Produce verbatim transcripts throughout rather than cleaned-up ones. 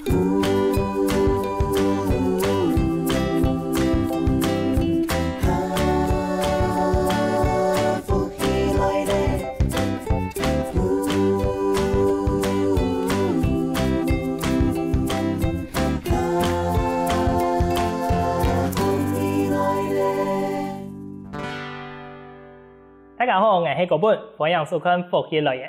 大家好，𠊎係高本，歡迎收看《福氣來了》。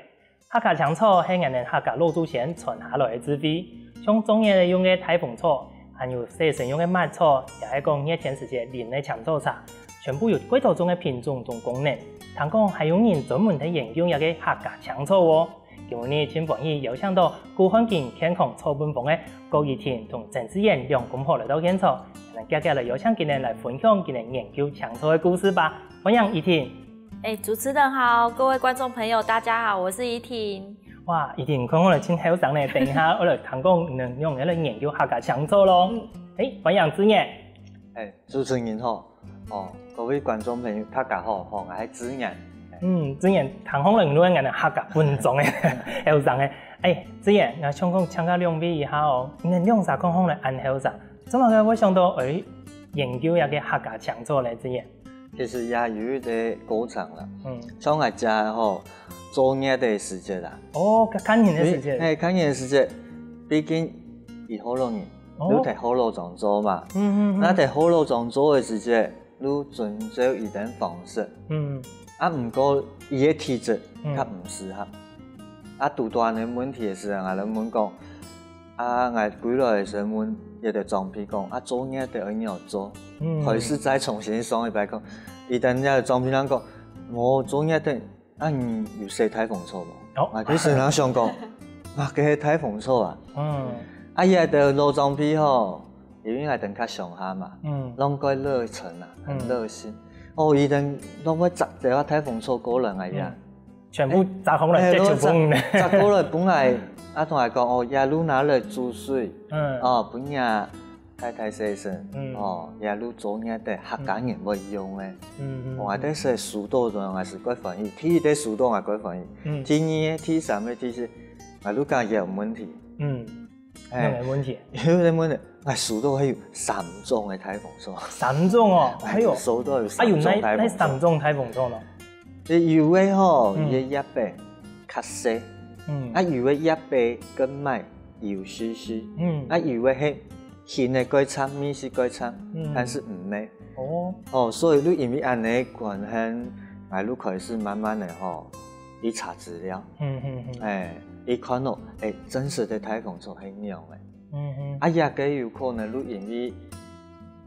客家青草係𠊎等客家老祖先傳下來个智慧，像做月仔用个大風草，還有洗身用个抹草，也係講熱天時節淋个青草茶，全部有幾多種个品種同功能。聽講還有人專門在研究這个客家青草哦。今日盡歡喜邀請到古漢景健康草本坊个郭怡婷同曾志遠兩公婆來到現場，𠊎等遽遽來邀請佢等來分享佢等研究青草个故事吧。歡迎怡婷。 哎，主持人好，各位觀眾朋友，大家好，我是怡婷。哇，怡婷看起來盡後生呢，等一下𠊎來聽講你仰仔來研究客家青草咯。哎，歡迎志遠。哎，主持人好，哦，各位觀眾朋友，大家好，吼，𠊎係志遠。嗯，志遠，聽講你係𠊎等客家本莊个後生个。哎，志遠，𠊎想講請教兩位一下哦，你兩儕看起來恁後生，做麼个會想到，哎，研究這个客家青草呢，志遠？ 其實也有一個過程啦。嗯。像𠊎姐吼，做月仔个時節啦。哦，較較熱个時節。係，較熱个時節，畢竟佢學老人，哦。佢在學老庄做嘛。嗯嗯嗯。該在學老庄做个時節，佢遵照佢等方式。嗯。啊，毋過佢个體質較毋適合。嗯。啊，堵著恁仔問題个時節，𠊎就問講， 啊，𠊎歸來个時問一個長輩講，啊，做月仔愛仰做，嗯。開始再重新上一擺講，佢等該長輩人講，無做月仔，啊，你有洗大風草無？哦。啊，其實𠊎想講，啊，該係大風草啊。嗯。啊，佢等老長輩吼，因為𠊎等較鄉下嘛，嗯。攏蓋熱情啊，很熱心。嗯。哦，佢等攏會摘兜啊大風草過來啊，嗯。 全部摘好來，哎，摘全部。摘，摘過來分𠊎，啊，同𠊎講，哦，這就拿來煮水，嗯。哦，分若太太洗身，嗯。哦，這就做月仔，客家人會用个。嗯，嗯，哦，𠊎第一收到个，𠊎係蓋歡喜，第一个收到𠊎蓋歡喜，嗯。第二个、第三个、第四，𠊎就感覺有問題。嗯。 哎，仰仔問題？有个問題，𠊎收到還有三種个大風草。三種哦，哎喲。收到有三種大風草。啊，有哪，哪三種大風草呢？有个吼，嗯。佢个葉仔較細，嗯。啊，有个葉仔較埋幼細細，嗯。啊，有个係形仔蓋長，味緒蓋長，嗯。但是毋係。哦。哦，所以就因為恁仔關係，𠊎就開始慢慢个吼，去查資料。嗯，嗯，嗯。哎，去看咯，哎，真實个大風草係仰仔。 嗯哼。啊，這个有可能就因為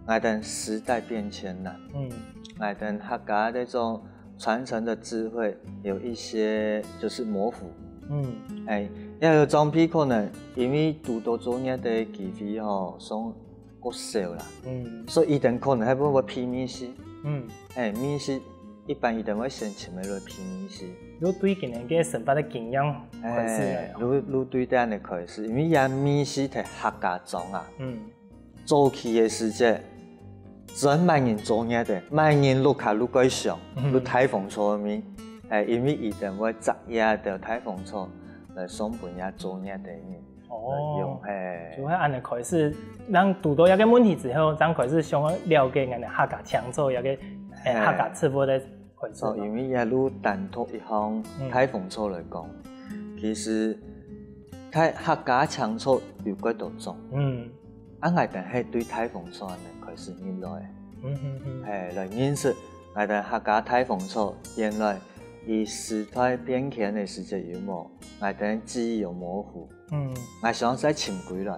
𠊎等時代變遷啦。嗯。𠊎等客家這種傳承的智慧有一些就是模糊。嗯。哎，也有長輩可能因為堵著做月仔个機會吼，算較少啦。嗯。所以佢等可能還會鼻味緒。嗯。哎，味緒 一般佢等會先尋个來鼻味緒。就對佢等个生活个經驗開始个。哎，就，就對恁仔開始，因為這味緒在客家庄啊。嗯。早期个時節，專門人做月仔，麼人屋下就蓋想，嗯。就大風草个味。哎，因為佢等會摘這兜大風草來送分這做月仔个人。 哦，用，嘿。就係恁仔開始，正堵著這个問題之後，正開始想要了解𠊎等客家青草這个，欸，嘿。客家植物个開始。哦，因為這就單獨一項，嗯。大風草來講，其實大，客家青草有幾多種。嗯。啊，𠊎等係對大風草恁仔開始認來个。嗯，嗯，嗯。嘿，來認識𠊎等客家大風草，原來佢時代變遷个時節有無，𠊎等記憶有模糊。 嗯。𠊎想再尋歸來，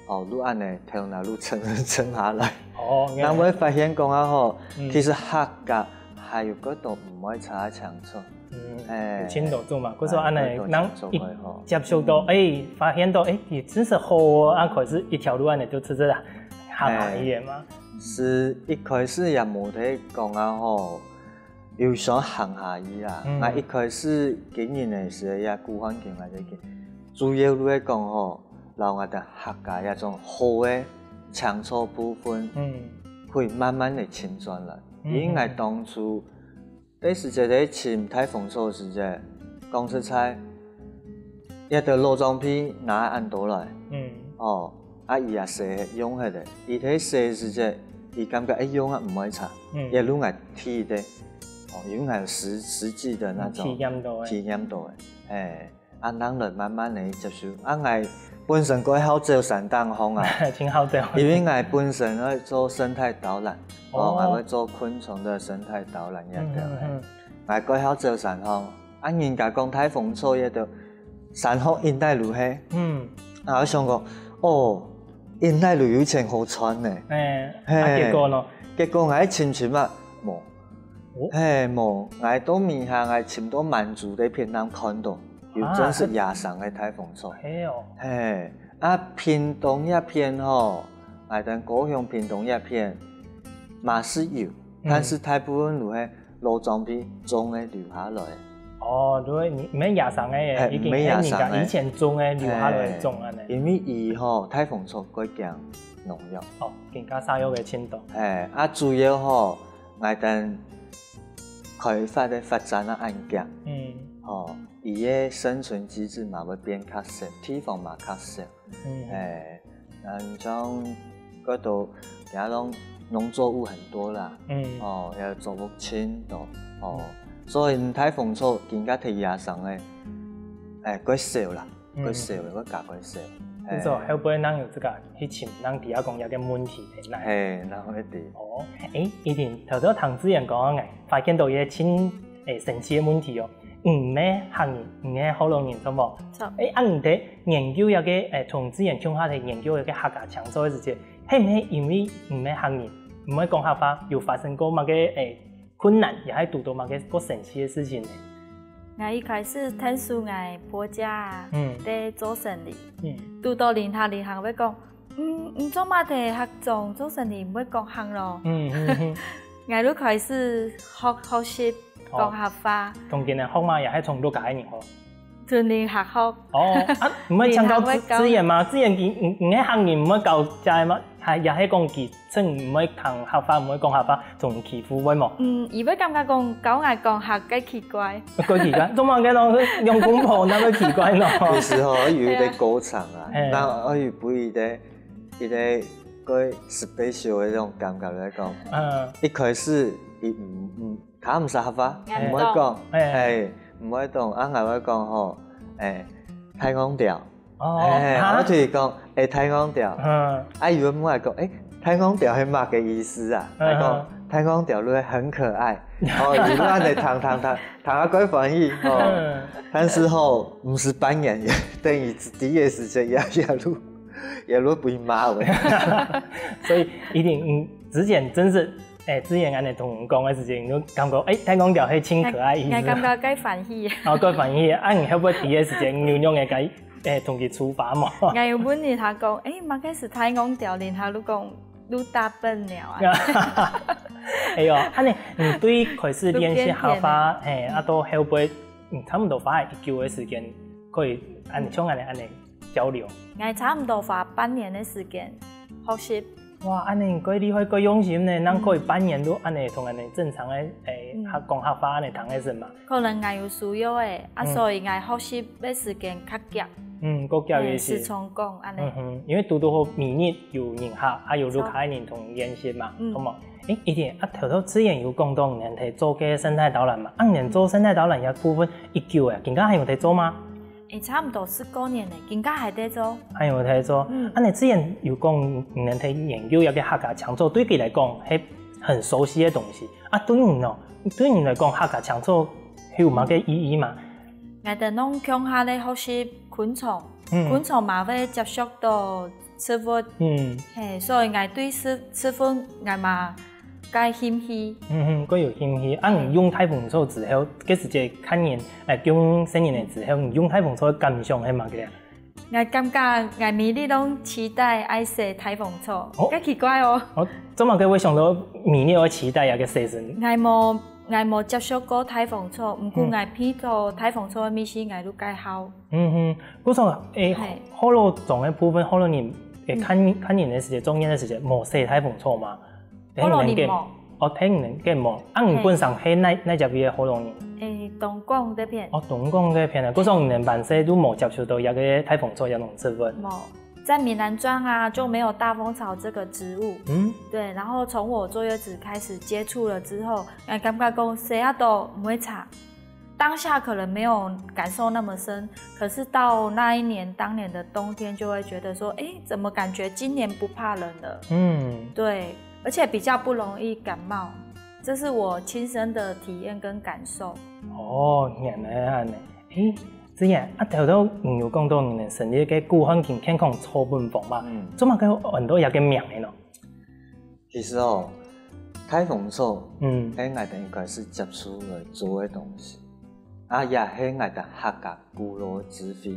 哦，就恁仔頭那就沉，沉下來。哦，原來。正會發現講啊吼，嗯。其實客家還有幾多毋會差个青草。嗯，欸，有盡多種嘛，故所恁仔，欸，有幾多種青草可以吼。人一接觸到，嗯。欸，發現到，欸，佢真實好哦，啊，開始一條路恁仔就直直行下去个嘛。欸，係一開始也無得講啊吼， 有想行下去啦。嗯。𠊎一開始經營个時節，也古漢經來个經，主要就係講吼，摎𠊎等客家這種好个青草部分，嗯。可以慢慢个尋轉來。嗯。因為𠊎當初，該時節在尋大風草个時節，講實在，這兜老長輩拿恁多來，嗯。哦，啊，佢也洗用忒个，佢在洗个時節，佢感覺會用啊，毋會差，嗯。也如𠊎提个，哦，因為𠊎有實，實際的那種體驗到个。體驗到个，哎，啊，人來慢慢的接受。啊，𠊎本身過好走山頂峰啊，真好走。因為𠊎本身愛做生態導覽，哦，哦。𠊎會做昆蟲的生態導覽，也對。嗯，嗯，嗯。𠊎過好走山峰，啊，人家講大豐草也都山峰引帶路嘿，嗯。啊，𠊎想講，哦，引帶路有錢好賺呢。哎，嘿。啊，結果呢？結果𠊎尋尋啊，無。哦。嘿，無，𠊎到尾下，𠊎尋到滿族个片，正看到，有真實野生个大豐草。啊，係哦。嘿，啊，屏東這片吼，𠊎等高雄屏東這片，嘛係有，嗯。但是大部分都係老長輩種个留下來。哦，就係你，毋係野生个，哎，已經毋係野生个。係人家以前種个留下來種恁呢。哎，因為佢吼，大豐草過驚農藥。哦，更加殺藥个程度。哎，啊，主要吼，𠊎等開發个發展啊，恁遽，嗯。吼，佢个生存機制嘛會變較少，地方嘛較少。嗯。哎，嗯，像該度，人家講農作物很多啦，嗯。哦，也作物盡多，哦，嗯。所以大豐草更加忒野生个，哎，過少啦，嗯。過少了，過加過少。你說，哎。會毋會人有這個去尋，人知影講這個問題在哪？嘿，然後一直。哦，哎，一定，頭頭聽志遠講个，發現到一個真，哎，神奇个問題哦。 你毋係客人，你係學老人，著無？著。哎，啊，你在研究這個，哎，同志遠共下在研究這個客家青草个時節，係毋係因為你毋係客人，毋會講客話，有發生過麼个，哎，困難，也係堵到麼个過神奇个事情呢？𠊎一開始𢯭手𠊎婆家啊，嗯。在做生理，嗯。堵到鄰舍鄰舍會講， 嗯，你做麼个客庄做生理毋會講客咯？嗯，嗯，嗯。𠊎就開始學，學習講客話。哦。同佢等學嘛，也係從屋下个人學。同鄰舍學。哦，啊，毋會請教志，鄰舍會教。志遠嘛？志遠佢，你，你係客人，毋會教遮个嘛？還，也係講佢，趁毋會講客話，毋會講客話，同欺負會無？嗯，佢會感覺講，教𠊎講客，該奇怪。該奇怪，做麼个咯？兩公婆，哪會奇怪咯？有時候有一個過程啊，對啊。嘿。那愛有不一个 一个个special个這種感覺來講。嗯。一開始，佢毋，毋，聽毋識客話，聽毋懂。毋會講，嘿。嘿，毋會講，啊，𠊎會講吼，哎，大戇鳥。哦，嘿，哈？𠊎就會講，哎，大戇鳥。嗯。啊，佢會問𠊎講，哎，大戇鳥係麼个意思啊？嗯。𠊎講，大戇鳥就係很可愛。哦，佢就恁樣聽，聽，聽，聽啊，蓋歡喜，哦。嗯。但是吼，毋使半年，等於第一个時間也，也就 也會被罵喂。所以一定，嗯，之前真是，哎，之前恁樣同人講个時節，你就感覺，哎，大戇鳥係盡可愛意思。𠊎，𠊎感覺蓋歡喜。哦，蓋歡喜。啊，你會毋會第一个時間，你有用个該，哎，同佢處罰無？𠊎有問人家講，哎，麼个係大戇鳥，人家就講，就大笨鳥啊。哎喲，恁樣，你對開始練習客話，就變變啊。嘿，啊，到後尾，嗯，差毋多花幾久个時間，可以恁，像恁樣，恁樣 交流？𠊎差毋多花半年个時間學習。哇，恁樣蓋厲害，蓋用心呢，正可以半年都恁樣同恁樣正常个，誒，嗯。客，講客話恁樣聽个係嘛？可能𠊎有需要个，啊，嗯。所以𠊎學習个時間較遽。嗯，較遽个係。誒，時常講恁樣。嗯哼，因為堵堵好每日有人客，啊，有屋下人同練習嘛，嗯。好無？誒，一定，啊，頭頭志遠有講到你等在做个生態導覽嘛，啊，你等做生態導覽个部分已久誒，今下還有在做嗎？ 誒，差毋多十過年了，今下還在做。還有在做。嗯。恁樣志遠有講，你等在研究一個客家青草，對佢來講，係很熟悉个東西。啊，對你哦，對你來講，客家青草係有麼个意義嗎？𠊎等攏共下來學習昆蟲，嗯。昆蟲嘛會接觸到植物，嗯。嘿，所以𠊎對植，植物𠊎嘛 个興趣。嗯哼，蓋有興趣。啊，你用大豐草之後，該時節看人，誒，降生人了之後，你用大豐草个感想係麼个啊？𠊎感覺𠊎每日攏期待愛食大豐草，哦。蓋奇怪哦。哦，做麼个會想到每日愛期待這個season？𠊎無，𠊎無接觸過大豐草，毋過，嗯。𠊎鼻著大豐草个味緒，𠊎就蓋好。嗯哼，故所，誒，嘿。學老庄个部分，學老人，誒，嗯。看，看人个時節，種人个時節，無食大豐草嘛？ 學老人無。哦，聽人个無。啊，你本身係哪，哪隻位个學老人？誒，東港這片。哦，東港這片啊，故所你等本身就無接觸到這個大豐草這種植物。無。在米南庄啊，就没有大蜂巢这个植物。嗯，对，然后从我坐月子开始接触了之后，哎，感觉讲，谁啊都不会差。当下可能没有感受那么深，可是到那一年，当年的冬天，就会觉得说，哎，怎么感觉今年不怕冷了？嗯，对，而且比较不容易感冒，这是我亲身的体验跟感受。哦，原来恁呢。誒，子燕，啊，頭頭你有講到你等生理个顧漢卿健康操本方嘛？嗯，做麼个安到這个名个呢？其實哦，大蜂草，嗯，係𠊎等一開始接觸來做个東西，啊，也係𠊎等客家古老智慧，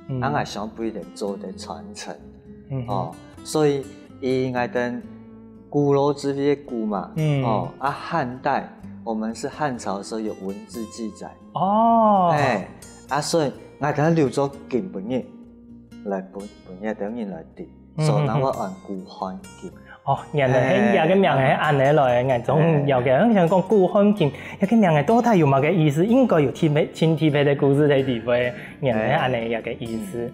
嗯，啊，𠊎想為佢做个傳承，嗯，哦，所以以𠊎等古老智慧个古嘛，嗯，哦，啊，漢代我們是漢朝的時候有文字記載，哦，哎，啊，所以𠊎等留做今晡日來分分這兜人來知。 所以𠊎會安顧漢卿。哦，原來係這个名係恁呢來，𠊎總了解。𠊎想講顧漢卿，這个名係到底有麼个意思？應該有特別、盡特別个故事在裡背，原來係恁呢這个意思。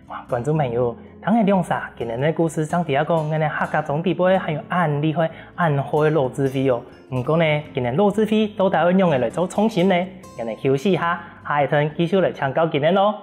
哇，觀眾朋友，聽了兩儕今日个故事，正知講，原來客家庄裡背還有恁厲害、恁好个老智慧哦。毋過呢，今日老智慧到底愛仰仔來做創新呢？𠊎等休息一下，下一段繼續來請教今日哦。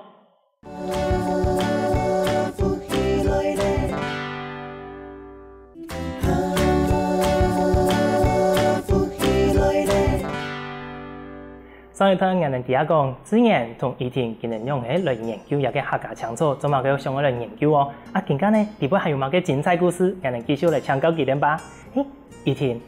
上一段𠊎等知講，志源同怡婷今日仰仔來研究這个客家青草，做麼个想愛來研究哦？啊，今下呢，裡背還有麼个精彩故事，𠊎等繼續來請教佢等吧。嘿，怡婷，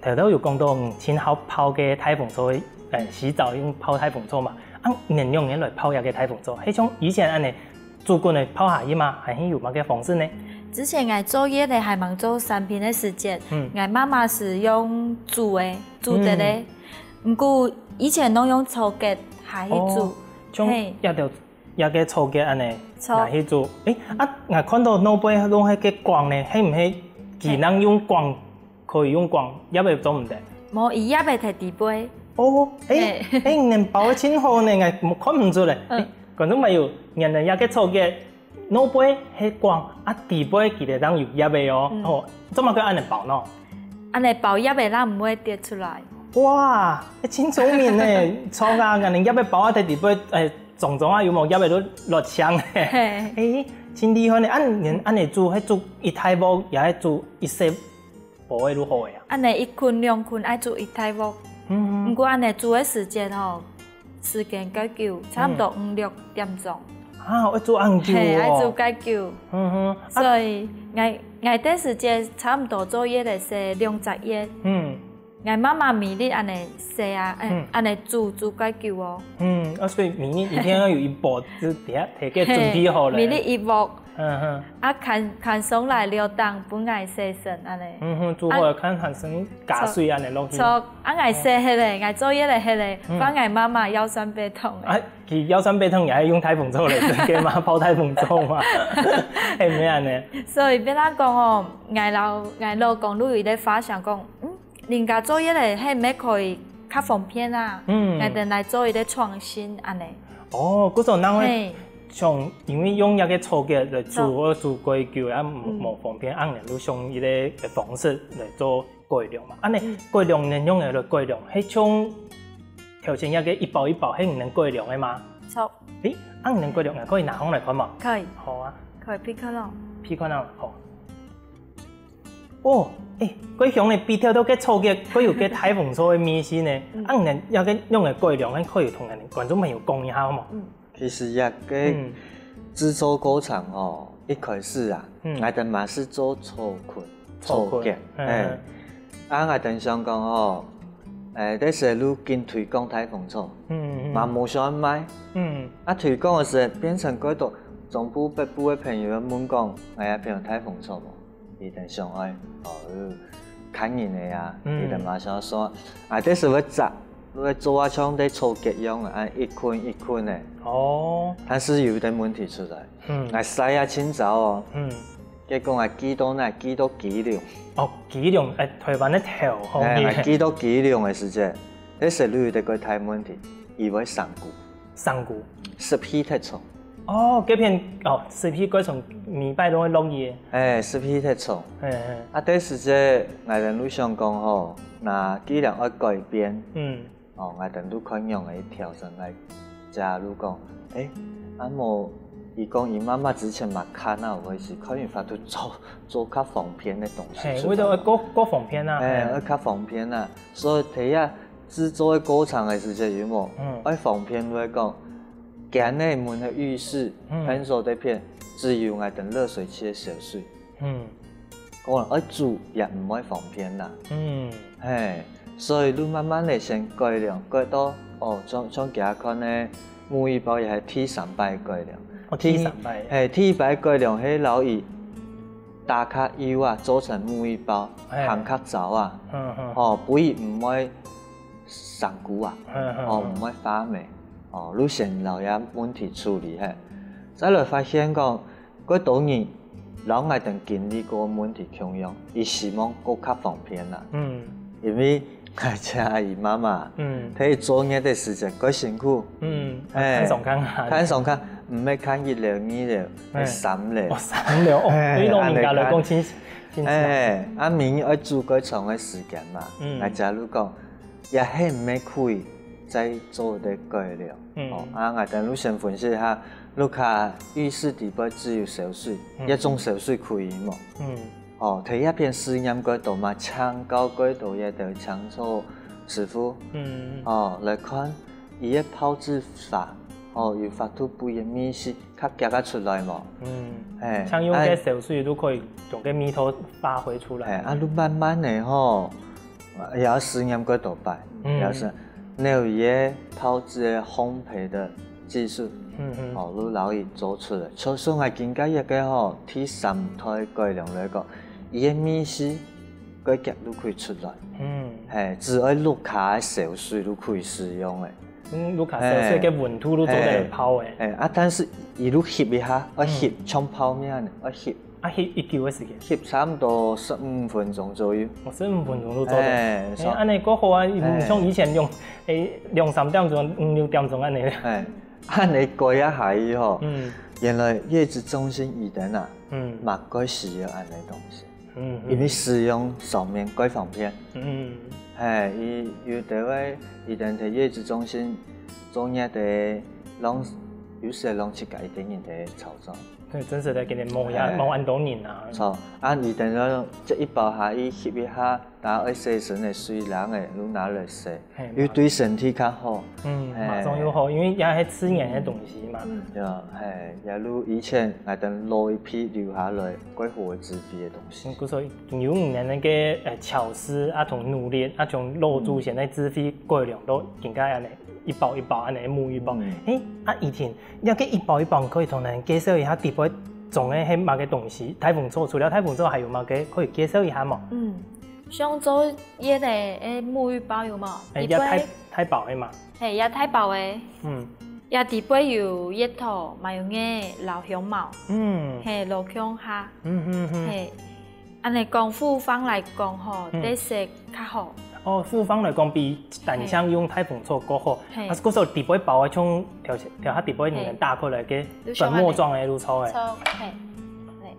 頭頭有講到，嗯，盡好泡个大蜂草，呃，洗澡用泡大蜂草嘛。啊，你仰仔來泡這个大蜂草，係像以前恁呢煮滾个泡下去嗎？還係有麼个方式呢？之前𠊎坐月仔還吂做產品个時節，嗯，𠊎媽媽係用煮个，煮个咧。嗯。毋過以前攏用草結下去煮。哦，像嘿。這條 這个草結恁呢，著。拿去煮。誒，啊，𠊎看到外背攏係个梗呢，係毋係佢能用梗，可以用梗，葉仔做毋得？無，佢葉仔在底背。哦，誒，嘿。誒，你包得真好呢，𠊎看毋出來。嗯。誒，觀眾朋友，原來這个草結外背係梗，啊，底背佢就當有葉仔哦。嗯。哦，做麼个恁呢包呢？恁呢包葉仔，正毋會跌出來。哇，誒，真聰明呢，著啊，𠊎連葉仔包啊在底背，誒， 總總啊，有無葉仔都落青。嘿。誒，真厲害呢！恁樣恁呢煮，係煮一大鑊，也係煮一細鑊仔就好个啊？恁呢一捆兩捆愛煮一大鑊。嗯。毋過恁呢煮个時間吼，時間較久，差毋多五六點鐘。啊，愛煮恁久哦。嘿，愛煮較久。嗯哼。啊。所以，𠊎，𠊎个時間差毋多做月仔洗兩隻月。嗯。 𠊎媽媽每日恁呢洗啊，誒，嗯。恁呢煮煮較久哦。嗯，啊，所以每日一定愛有一鑊，就底下提个準備好了。嘿，每日一鑊。嗯哼。啊，看，看上來了當，分𠊎洗身恁呢。嗯哼，煮好了，啊，看還算加水恁呢落去。著，啊，𠊎洗忒咧，𠊎做月仔忒咧，嗯。分𠊎媽媽腰痠背痛咧。啊，佢腰痠背痛也係用大蜂草來，跟媽泡大蜂草嘛，係毋係恁呢？所以變成講哦，𠊎摎，𠊎老公就有一个發想講，嗯， 人家做月仔係毋係可以較方便啊？嗯。𠊎等來做一个創新恁呢。哦，故所人會，嘿，想，因為用這个草結來煮，著，或煮較久，啊，無，嗯，無方便，恁呢就想一个方式來做改良嘛。恁呢，嗯，改良呢，仰仔來改良，係像頭先這个一包一包，係你等改良个嗎？著。誒，恁你等改良，𠊎可以拿上來看無？可以。好啊。可以，別看哦。別看啊，好。 哦，誒，蓋香呢，比頭頭个草結蓋有个大蜂草个味緒呢。嗯。啊，你這个仰仔改良，恁可以同𠊎等觀眾朋友講一下好無？嗯。其實這个，嗯，製作過程哦，一開始啊，嗯，𠊎等嘛係做草捆、草捆，草結，嗯。誒。啊，𠊎等想講哦，誒，這時就緊推廣大蜂草，嗯，嗯，嗯。嘛無想賣。嗯。啊，推廣个時變成蓋多中部、北部个朋友問講，哎呀，朋友大蜂草無？ 佢等想愛，哦，呃，看人个啊，嗯，佢等嘛想說，啊，這時會摘，會做啊像這草結樣啊，恁一捆一捆个。哦。但是有一个問題出來，嗯，𠊎曬啊盡燥哦，嗯，結果𠊎鋸到哪，鋸到雞龍。哦，雞龍，誒，台灣个頭，吼，誒，𠊎鋸到雞龍个時節，這時就有一个大問題，佢會生菇。生菇。濕氣忒重。 哦，該片，哦，濕氣蓋重，每擺都會落雨。哎，濕氣忒重。嘿嘿。啊，該時節，𠊎等就想講吼，那既然愛改變，嗯。哦，𠊎等就看仰仔調整𠊎姐就講，哎，啊無，佢講佢媽媽之前嘛看啊，有个時看有法度做做較方便个東西出來嘛。嘿，為了較較方便啊。哎，嘿。愛較方便啊，所以第一製作个過程个時節有無？嗯。愛方便來講，今日門个浴室，嗯。平常這片，只有𠊎等熱水器个燒水。 嗯。講愛煮也毋會方便啦。嗯。嘿，所以就慢慢仔先改良，改到，哦，像像今看个沐浴包也係第三擺改良。哦，第三擺。嘿，第一擺改良係摎佢打較幼啊，做成沐浴包，嘿。行較燥啊。嗯嗯。哦，分佢毋會生菇啊。嗯嗯。哦，嗯。毋會發霉。哦，就先摎這問題處理嘿。再來發現講， 過多年，摎𠊎等經歷過个問題共樣，佢希望過較方便啦。嗯。因為𠊎姐佢媽媽，嗯。在佢作業个時節過辛苦。嗯，哎，看上看下。看上看，毋係看一樓、二樓，係，哎。三樓。哦，三樓，哦，哎，對老人家來講，恁樣看。真，真，哎，啊，每日愛煮過長个時間嘛，嗯。𠊎姐就講， 也係毋係可以再做得改良。嗯。哦，啊，𠊎等就先分析一下，屋下浴室底背只有燒水，嗯。這種燒水可以無？嗯。哦，在這片試驗過多嘛，請教過多這兜清掃師傅。嗯。哦，來看，佢个泡製法，哦，有法度分佢个味緒 較遽个出來無？嗯，嘿，像用該燒水就可以將該味道發揮出來。嘿，啊，就慢慢仔吼，也愛試驗過多擺，嗯。也係，你有一個泡製个烘焙个技術，嗯嗯。哦，就摎佢做出來。就算𠊎今个一個吼，第三代改良來講，佢个味緒，該遽就可以出來。嗯。嘿，只愛屋下个燒水就可以使用个。 嗯，屋下燒水个溫度就做得泡个。哎，啊，但是佢就翕一下，愛翕，嗯。像泡麵恁樣，愛翕。啊，翕幾久个時間？翕差不多十五分鐘左右。哦，十五分鐘就做得。哎，哎，恁樣較好啊，毋像以前兩，哎，兩三點鐘、五六點鐘恁樣。哎，恁樣過一下去吼，嗯。原來月子中心佢等啊，嗯。嘛過需要恁樣東西。 嗯，嗯。因為使用上面較方便。嗯。嘿，佢有兜个佢等在月子中心做月个，攏有時攏自家一個人在操作。對，真實个，今日無遐，嘿。無恁多人啊。著，啊，佢等這一包下去翕一下，大家愛洗身个水冷个，就拿來洗。 嘿，又對身體較好。嗯，嘿。馬上又好，因為也係自然个東西嘛。嗯。對啊，嘿，也如以前𠊎等老一輩留下來，較好个智慧个東西。嗯，故所有你等个，呃，巧思啊，同努力啊，將老祖先个智慧改良到今个恁樣，一包一包恁樣，沐浴包。嗯。誒，啊，怡婷，你這個一包一包可以同𠊎等介紹一下，底背裝个係麼个東西？大豐草，除了大豐草，還有麼个可以介紹一下無？嗯，像做 這個，誒，沐浴包有無？誒，這大，底背，大包个嘛。嘿，這大包个。嗯。這底背有葉桃、麻油葉、老香茅。嗯。嘿，老薑蝦。嗯，嗯，嗯。嘿，恁樣講複方來講吼，嗯。得食較好。哦，複方來講比單淨用大豐草較好。嘿。啊，故所底背包个像調，調下底背你能打開來个粉末狀个就著个。著，嘿，嘿。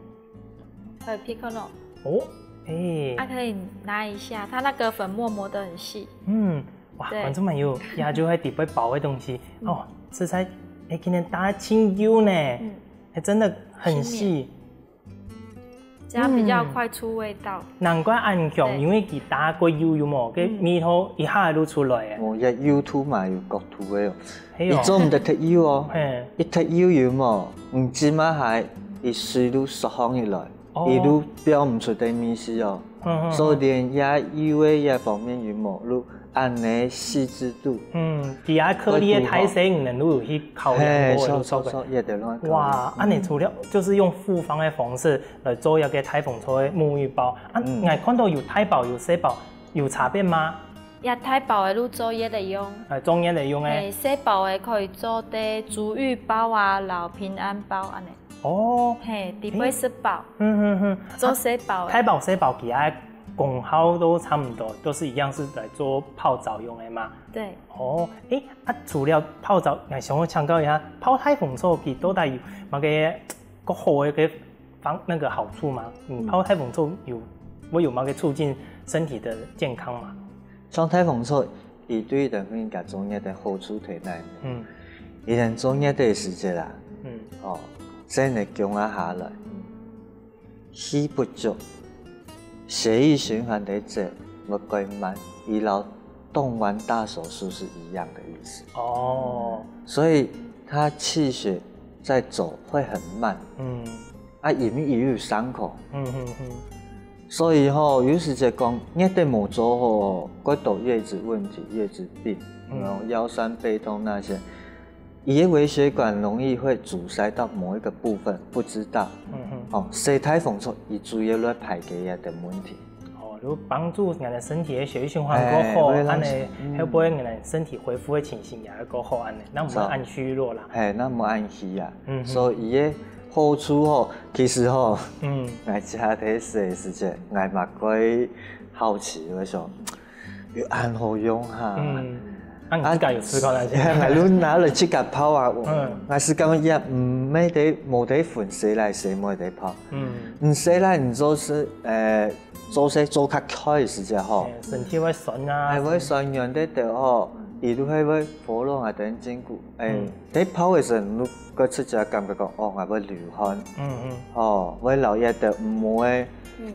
可以 pick up 咯。哦，誒。啊，可以拿一下，它那個粉末磨得很細。嗯，哇，對。觀眾朋友，這就係底背包个東西。嗯。哦，實在，誒，今天打得真幼呢，嗯。還真的很細。輕綿。這樣比較快出味道。嗯。難怪恁香，對。因為佢打過幼幼嘛，該味道一下就出來了。嗯。哦，這YouTube嘛有角度个哦。係哦。佢做毋得忒幼哦。嘿。佢忒幼幼嘛，毋知嘛還，佢水就縮放起來。 哦。佢就表毋出个味緒哦。嗯，嗯，嗯。所以連這幼个這方面有無，就恁樣細緻度。嗯，佢這顆粒个大細，你等就有去考量過个，嘿，著，著，著，也得亂考慮。哇，嗯。恁樣除了就是用複方个方式來做一個大豐草个沐浴包，啊，嗯。𠊎看到有大包有細包，有差別嗎？這大包个就做月个用。誒，做月个用誒。嘿，細包个可以做得豬浴包啊，摎平安包恁樣。 哦。嘿，底背食飽。嗯，嗯，嗯。做細包个。大包細包佢个功效都差毋多，都是一樣是來做泡澡用个嘛。對。哦，誒，啊，除了泡澡，𠊎想要請教一下，泡大豐草佢到底有麼个較好个方那個好處嗎？嗯，泡大紅茶有會有麼个促進身體的健康嗎？像大紅茶，佢對人家做月个好處在哪呢？嗯，佢人做月个時節啦，嗯，哦，真个降啊下來，氣不足，血液循環个質會改慢，佢摎動完大手術是一樣的意思。哦，所以他氣血在走會很慢。嗯，啊，因為佢有傷口，嗯嗯嗯，所以吼，有時節講，月个無做好，會多月子問題、月子病，嗯，然後腰痠背痛那些，佢个微血管容易會阻塞到某一個部分，不知道。嗯哼，哦，所以大紅茶佢主要來排解這个問題。哦，就幫助人的身體的血液循環過好，哎，會讓，按呢，嗯，後背人的身體恢復的情形也會過好，按呢，那毋會恁虛弱啦。嘿，那毋會恁虛啊。嗯哼，所以佢个好處吼，其實吼，嗯，𠊎自家在食个時節，𠊎嘛會好奇，𠊎想，有恁好用哈。嗯，那你自家有試過那些？啊，𠊎就拿來自家泡啊，嗯，𠊎係感覺也毋免得，無得分洗來洗，無得泡。嗯，你洗來你做事，呃，做事做較快个時節吼，哎，身體會痠啊。還會痠軟个頭吼，佢就會會火熱啊，等筋骨，哎，嗯，在泡个時候，你就會直接感覺講，哦，𠊎會流汗，嗯嗯，哦，會流一个毋好个，嗯，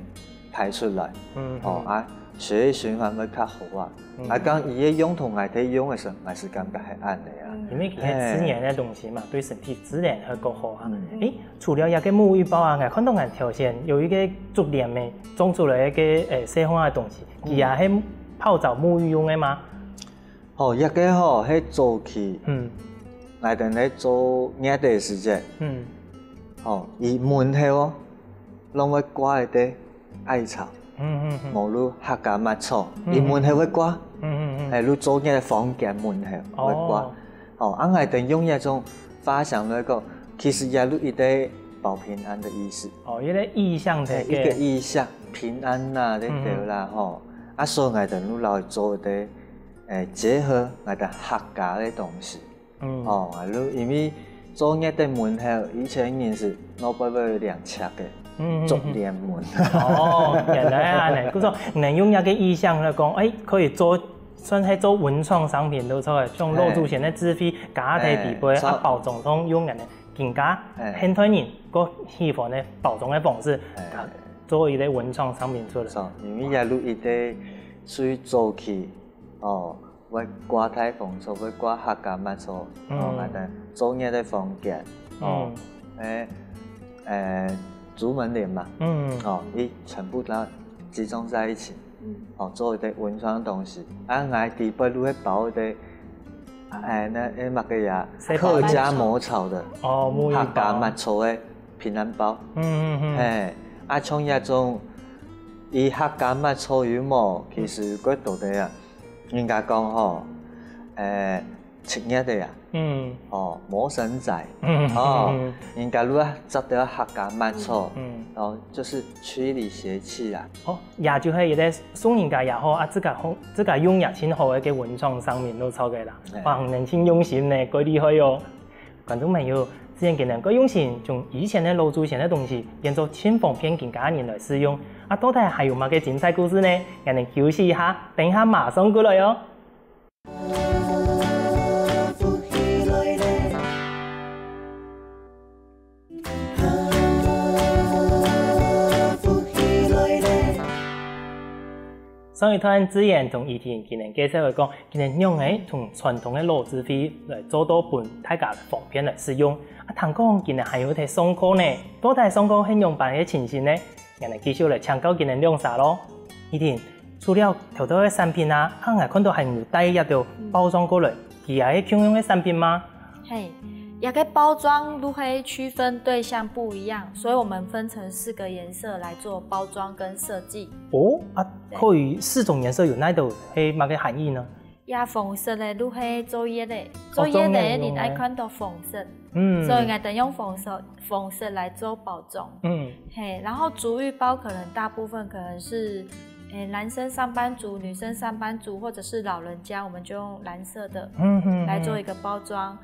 排出來，嗯，哦，啊，血液循環會較好啊。嗯，啊，講佢个用途，𠊎在用个時候，𠊎係感覺係恁呢啊。因為佢係自然个東西嘛，對身體自然會較好啊。嗯，誒，除了這个沐浴包啊，𠊎看到𠊎頭先有一个竹簾个，種出來一个，誒，細項个東西，佢也係泡澡沐浴用个嗎？哦，這个吼，係早期，嗯，𠊎等在做月个時節，嗯，哦，佢門口哦，攏會掛一个艾草，嗯嗯嗯，無就客家抹草，嗯，佢門口會掛，嗯嗯嗯，係，就做月个房間門口會掛。哦，哦，啊，𠊎等用這種發想來講，其實也就一个保平安的意思。哦，有點意象的，哎，一个意象，平安吶，這个啦，吼。啊，所以𠊎等就來做一个，誒，結合𠊎等客家个東西。嗯，哦，啊，就因為做月个門口，以前人係外背會有兩尺个，嗯，竹簾門。哦，原來啊，呢，故所能用這个意象來講，誒，可以做，算係做文創商品都錯个，像老祖先个智慧加在底背，哎，啊，包裝上用个呢，更加現代人个喜歡个包裝个方式，哎，做一个文創商品出來。因為也有一个最早期，哦， 會掛大紅草，會掛客家抹草，哦，嗯，恁樣做月个房間，哦，嗯，誒，誒，竹門簾嘛，嗯，哦，佢全部都集中在一起，嗯，哦，做一个文創東西。啊，𠊎底背就會包一个，誒，那，誒，麼个呀，客家抹草个，哦，沐浴包，客家抹草个平安包，嗯嗯嗯，嘿，啊，像這種，佢客家抹草有無？其實幾多个啊。 人家講吼，誒，七月个啊，嗯，哦，魔神仔，嗯，哦，人家就愛著兜客家抹草，嗯，哦，就係驅離邪氣啊。哦，也就係一个送人家也好，啊，自家好，自家用也盡好个文創商品都著个啦。哎，哇，你盡用心呢，蓋厲害哦。 觀眾朋友，自然今日个用心，從以前个老祖先个東西，變做盡方便今下人來使用。啊，到底還有麼个精彩故事呢？𠊎等休息一下，等一下馬上過來哦。 上一段志遠同怡婷佢等介紹个講，佢等仰仔從傳統个老智慧來做到分大家方便來使用。啊，聽講佢等還有在上課呢，到底上課係仰般个情形呢？𠊎等繼續來請教佢等兩儕咯。怡婷，除了頭頭个產品啊，啊，𠊎看到還有帶一兜包裝過來，佢也係共樣个產品嗎？ 嘿，這个包裝就係區分對象不一樣，所以我們分成四個顏色來做包裝跟設計。哦，啊，對。可以四種顏色有哪兜係麼个含義呢？這紅色个就係做月个，做月个做月个用个。你愛看到紅色，嗯。所以𠊎等用紅色，紅色來做包裝。嗯。嘿，然後足浴包可能大部分可能是，誒，男生上班族、女生上班族，或者是老人家，我們就用藍色的，嗯哼哼。來做一個包裝。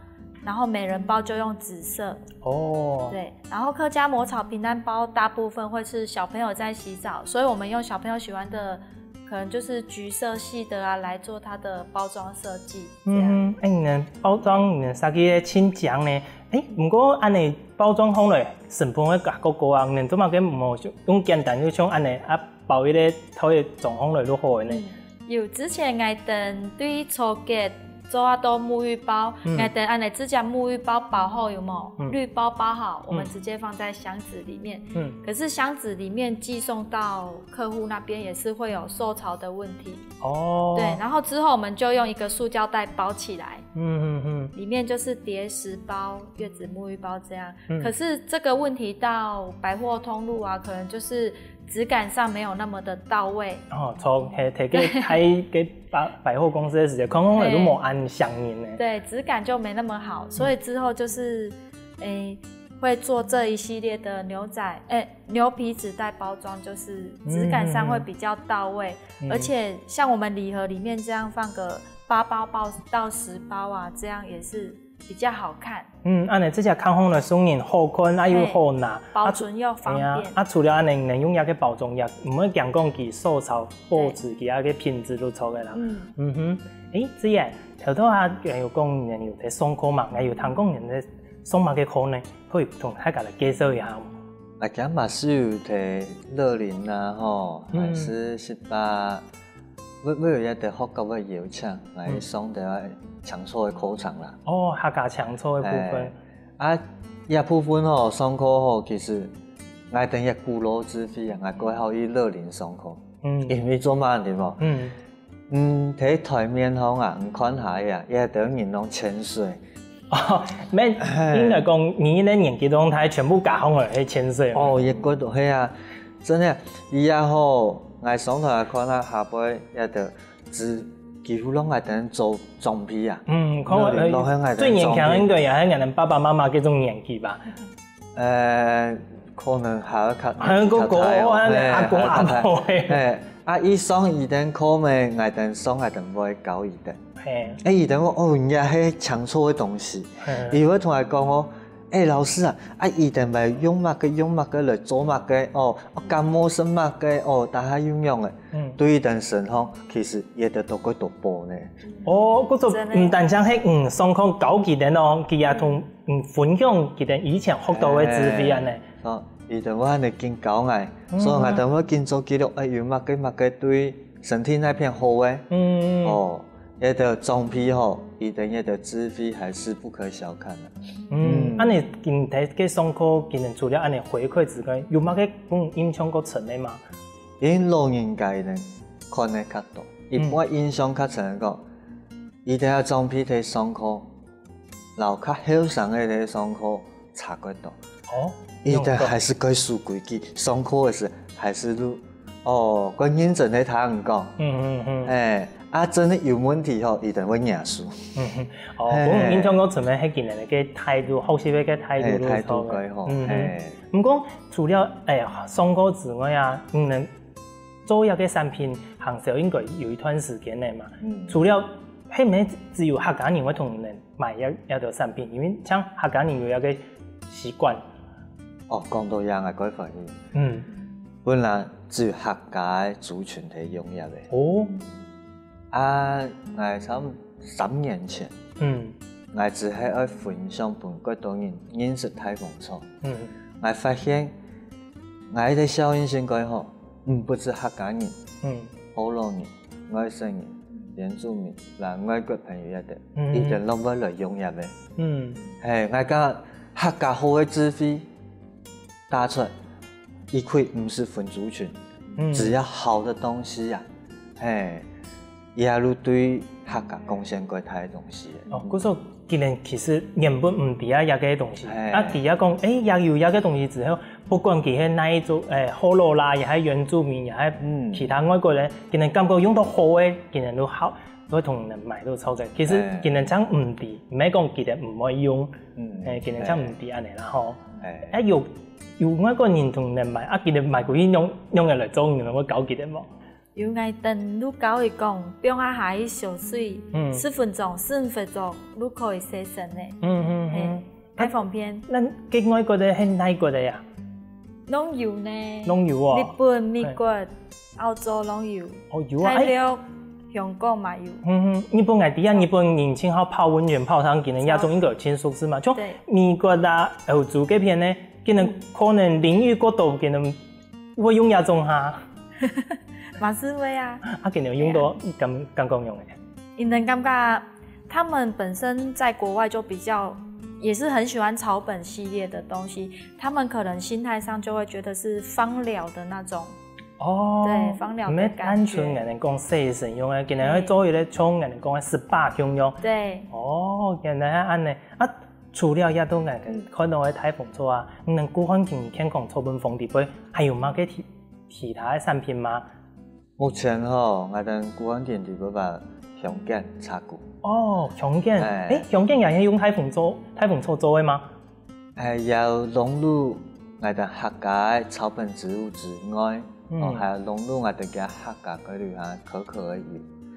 然后美人包就用紫色。哦，对，然后客家抹草皮蛋包大部分会是小朋友在洗澡，所以我们用小朋友喜欢的，可能就是橘色系的啊，来做它的包装设计。这样。嗯，哎，你们包装你们设计个清讲呢？哎，不过按呢包装好了，成本会加高高啊，你们做么个无用简单就像按呢啊包一个套个装好了就好了呢？有之前𠊎等对初級做啊到沐浴包，嗯𠊎等按呢直接沐浴包包好有没有？嗯绿包包好，我们直接放在箱子里面。嗯，可是箱子里面寄送到客户那边也是会有受潮的问题。哦，对，，然后之后我们就用一个塑胶袋包起来，嗯嗯嗯，里面就是叠石包、月子沐浴包这样。嗯可是这个问题到百货通路啊，可能就是质感上没有那么的到位。哦，从嘿，提个开个百百货公司个时间，看看来都无按相应呢。对，质感就没那么好，所以之后就是，诶，会做这一系列的牛仔，诶，牛皮纸袋包装，就是质感上会比较到位。嗯而且像我们礼盒里面这样放个八包包到十包啊，这样也是比较好看，嗯，按呢这只看起来送人好看，啊又好拿，保存又方便。啊，啊，除了按呢，能用一个包装，也毋會驚講佢受潮、保持佢个品質都錯个啦。嗯，嗯哼，誒，子燕，頭頭啊，有講你有在上課嘛，𠊎有聽講你在上麼个課呢？可以同大家來介紹一下無？啊，今嘛是有在樂齡啊，吼，嗯還是十八，我我有一個學校个邀請，來上个啊清楚个課程啦。哦，客家清楚个部分哎。啊，這部分吼，上課吼，其實𠊎等一古老智慧啊，𠊎過好去樂齡上課，嗯因為做麼个無？嗯，嗯，在台面上啊，你看下啊，一兜人攏潛水。哦，免，應該講你个年紀當大，全部加上來係潛水嘛。哦，也過到係啊，真个，以後吼，𠊎上台看啊，下背一兜只幾乎攏𠊎等做裝備啊。嗯，可樂齡攏係𠊎等能最年輕應該也係𠊎等爸爸媽媽這種年紀吧。呃，可能還要較還有哥哥較大哦啊嘿阿公阿婆較大嘿，啊，一上佢等課咩，𠊎等上𠊎等會教佢等。嘿，哎，佢等講哦，人家係清楚个東西，嗯佢會同𠊎講哦，哎，老師啊，啊，佢等會用麼个用麼个來做麼个哦，啊，感冒係麼个哦，打下用用个，嗯對佢等身上其實也得到幾多寶呢。哦，故所真的毋單淨係嗯上課教佢等哦，佢也同嗯分享佢等以前學到个智慧安呢。哦，佢等我還能緊教𠊎，嗯所以𠊎等會緊做記錄，哎，有麼个麼个對身體那片好个。嗯，哦，這个裝備吼，佢等這个智慧還是不可小看的。嗯，安尼今天个上課，今天除了安尼回饋之外，有麼个分印象較深个嘛？因為老人家佢等看得較多，一般印象較深个講，佢等个裝備在上課，摎較後生个在上課差較多。哦，佢等還是該守規矩，上課个時還是錄，哦，該認真个聽人講。嗯嗯嗯哎，啊，真个有問題吼，佢等會認輸。嗯嗯，哦，嘿我印象較深个係今年个態度，學習个態哎，度，態度該好，嗯嗯。哎。毋過除了哎上課之外啊，你等做這个產品行銷應該有一段時間了嘛？嗯除了係毋係只有客家人會同你等買這這兜產品，因為像客家人有這个習慣，哦，講到這，𠊎該歡喜。嗯，本來只有客家个族群在用這个。哦，啊，𠊎差不多三年前，嗯𠊎只係愛分享分較多人認識大豐草。嗯𠊎發現，𠊎个效應性較好，毋不止客家人，嗯福佬人、外省人、原住民，摎外國朋友一兜，嗯佢等攏會來用這个。嗯嘿，𠊎講客家好个智慧，打出一概毋使分族群，嗯，只要好的東西啊，嘿，也就對客家貢獻較大个東西。哦，故所今年其實原本毋知啊這个東西，哎啊知啊講，誒，也有這个東西之後，不管佢係哪一種，誒，福佬啦，也係原住民，也係嗯其他外國人，今年感覺用到好个，今年都好，都會同人買到超濟。其實哎今年正毋知，毋係講佢等毋會用，嗯誒，今年正毋知安尼啦吼。哎，誒，有有外國人同人買，啊，佢等買過去用用个來做，你等會教佢等無？有𠊎等就教佢講，放下去燒水，嗯。十分鐘、十五分鐘就可以洗身了。嗯嗯嘿，太方便。該外國个係哪國个啊？攏有呢。攏有哦。日本、美國、澳洲攏有。哦，有啊。哎，大陸、香港嘛有。嗯嗯，日本𠊎知啊，日本人盡好泡溫泉、泡湯，佢等這種應該有盡熟識嘛。像對。美國啊、歐洲該片呢，佢等可能淋浴過多，佢等會用這種哈。嘛是會啊。啊，佢等用到感感覺用个。你能感覺他們本身在國外就比較也是很喜歡草本系列的東西，他們可能心態上就會覺得是芳療的那種。哦，對，芳療的感覺。毋係單純𠊎等講洗身用个，佢等會做一個像𠊎等講个SPA用用。對。哦，原來係恁呢。啊，除了這兜𠊎等看到个大紅草啊，你等古漢庭健康草本風裡背，還有麼个其其他个產品嗎？目前吼，𠊎等古漢庭裡背把香楝、茶菇。哦，香楝，哎誒，香楝也係用大紅草，大紅草做个嗎？誒，有融入𠊎等客家个草本植物之外，嗯哦，還有融入𠊎等个客家个旅行可可个油。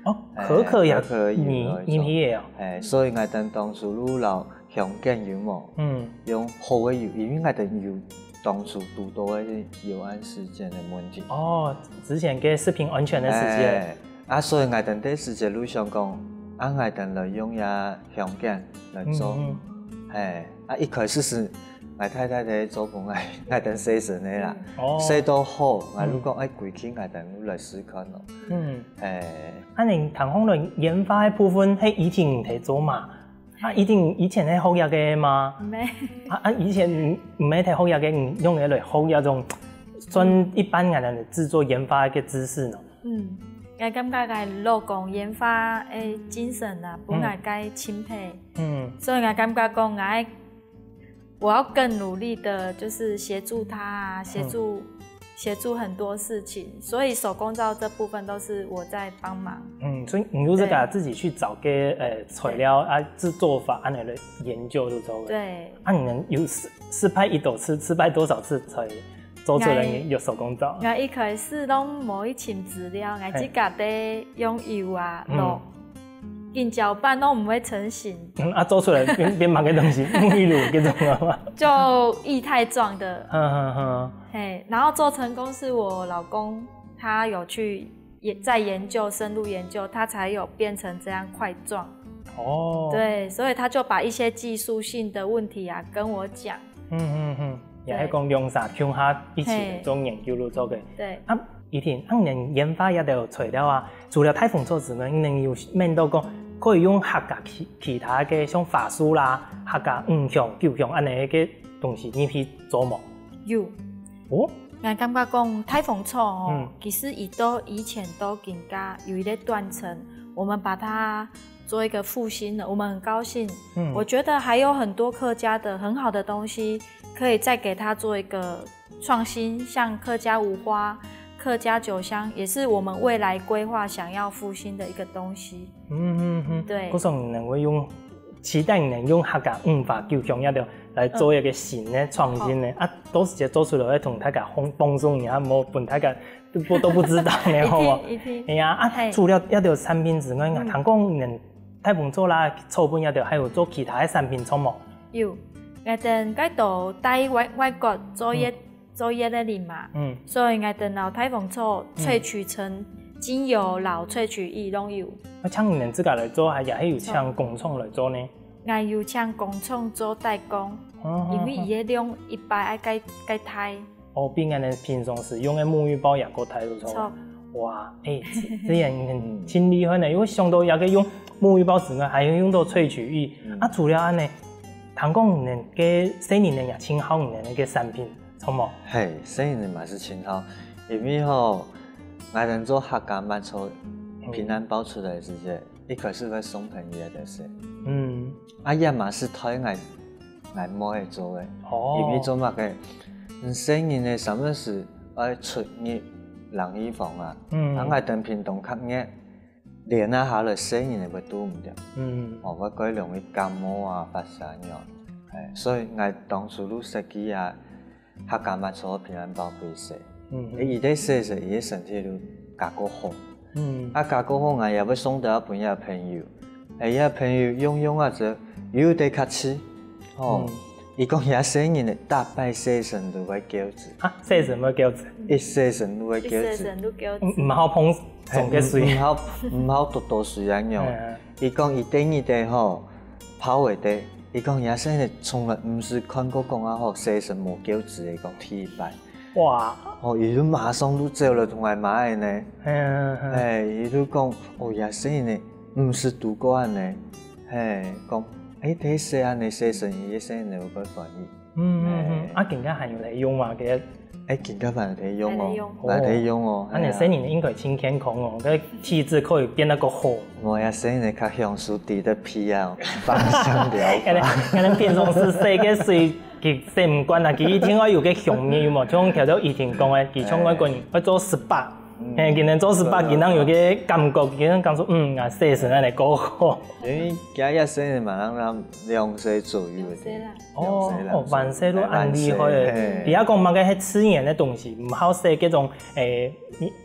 哦，可可也哎可可油你那一種你皮也有。誒，所以𠊎等當初就摎香楝油無，嗯，用好个油，因為𠊎等油當初堵到个係油暗時間个問題。哦，之前个食品安全个時節，哎，啊，所以𠊎等第時節就想講，啊，𠊎等來用這香楝來做。嗯哎，啊，一開始係𠊎太太在做分𠊎，𠊎等洗身个啦。哦，洗到好，𠊎就講，哎，歸期𠊎等就來試看咯。嗯，哎，啊，你談紅了研發个部分，係以前你在做嘛？啊，以前以前係學這个嗎？沒。啊啊，以前毋係在學這个，你用个來學這種專一般个製作研發个知識呢？嗯，𠊎感覺𠊎老公研發个精神啊，分𠊎个欽佩。嗯所以𠊎感覺講，𠊎我要更努力的，就是協助他啊，協助協助很多事情，所以手工皂這部分都是我在幫忙。嗯，所以你就自家自己去找个呃材料啊，製作法，恁樣來研究就做个。對，啊，你能有失失敗幾多次？失敗多少次才做出來你有手工皂？𠊎一開始攏無去尋資料，𠊎自家在用油啊、嗯落，緊攪拌都毋會成型，嗯，啊，做出來變變麼个東西？沐浴乳這種个嘛。就液態狀的，哼哼哼。嘿，然後做成功是我老公他有去也在研究，深入研究，他才有變成這樣塊狀。哦。對，所以他就把一些技術性的問題啊跟我講。嗯嗯嗯，也係講兩儕共下一起來做研究就做个。對，啊，以前恁樣研發這兜材料啊，除了大紅草之外，你有愐到講可以用客家其其他个像花束啦、客家五香、九香恁樣个東西入去做無？有。哦，𠊎感覺講大紅草哦，嗯其實已都以前都更加有一個斷層，我們把它做一個復興了，我們很高興。嗯我覺得還有很多客家的很好的東西，可以再給它做一個創新，像客家五花、客家酒香，也是我們未來規劃想要復興的一個東西。嗯嗯嗯，對故所你能夠用，期待你能用客家五花九香這兜來做一個新的創新呢。啊，到時節做出來會同大家放放送，你還無分大家都不都不知道呢，好無？一定一定。哎呀，啊，嘿除了這兜產品之外，啊，嗯聽講你大紅草啦、草本這兜，還有做其他个產品，著無？有，𠊎等該到在外外國做一做一个人嘛，嗯，所以𠊎等摎大紅草萃取成精油摎萃取液攏有。啊，像你等自家來做，還也係有請工廠來做呢？𠊎有請工廠做代工，哦因為佢个量一擺愛該該大。哦，比𠊎等平常時用个沐浴包也過大，著無？著。哇，哎，這這也很盡厲害呢，因為想到這個用沐浴包之外，還有用到萃取液。啊，除了恁呢，聽講你等个細人仔也盡好你等个產品，著無？嘿，細人仔嘛係盡好，因為吼，𠊎等做客家抹茶平安包出來个時節，一開始會送朋友个時，嗯，啊，也嘛係代𠊎𠊎妹仔做个，哦因為做麼个？嗯，細人仔三不時愛出入冷氣房啊，嗯啊，𠊎等屏東較熱，連啊下來細人仔會堵毋著，嗯，哦，會蓋容易感冒啊、發燒樣，哎，所以𠊎當初就設計啊，客家抹茶平安包分佢食，嗯哎，佢在食時，佢个身體就加較好。嗯。啊，加較好，𠊎也會送到分一朋友。哎，一朋友用用啊，就有得較試。哦，嗯。佢講，這細人呢，逐擺洗身都會噭眵。啊，洗身會噭眵？一洗身都會噭眵。一洗身都噭眵。毋，毋好碰重个水。毋好，毋好多多水啊樣。嗯。佢講，佢第二日吼，泡下去，佢講，這細人從來毋識看過講啊吼，洗身無噭眵个，講第一擺。 哇。哦，佢就馬上就走了，同𠊎媽仔呢。嗯，嗯，嗯。哎，佢就講，哦，這細人呢，毋識堵過恁呢。嘿，講，哎，第一細人呢，洗身，佢个細人呢，會歡喜。嗯，嗯，嗯。哎。啊，今下還有在用嗎？這个？哎，今下還有在用哦，還在用。還在用哦，哦。啊，你哎呀。細人應該真健康哦，該體質可以變得較好。無呀，細人呢，較享受在該皮啊，放鬆療法。可能，可能平常時洗个水 佢洗毋慣啊，佢一定愛有个香味，有無？像頭頭怡婷講个，佢像外國人愛做spa，嗯。嘿，佢等做spa，對，對，佢等有个感覺，佢等感覺，嗯，啊，洗身恁呢較好。因為今日洗身嘛，人人兩歲左右个。兩歲啦。哦，兩歲啦。哦，還細都恁厲害个。嘿。你愛講麼个係自然个東西，毋好洗該種，誒，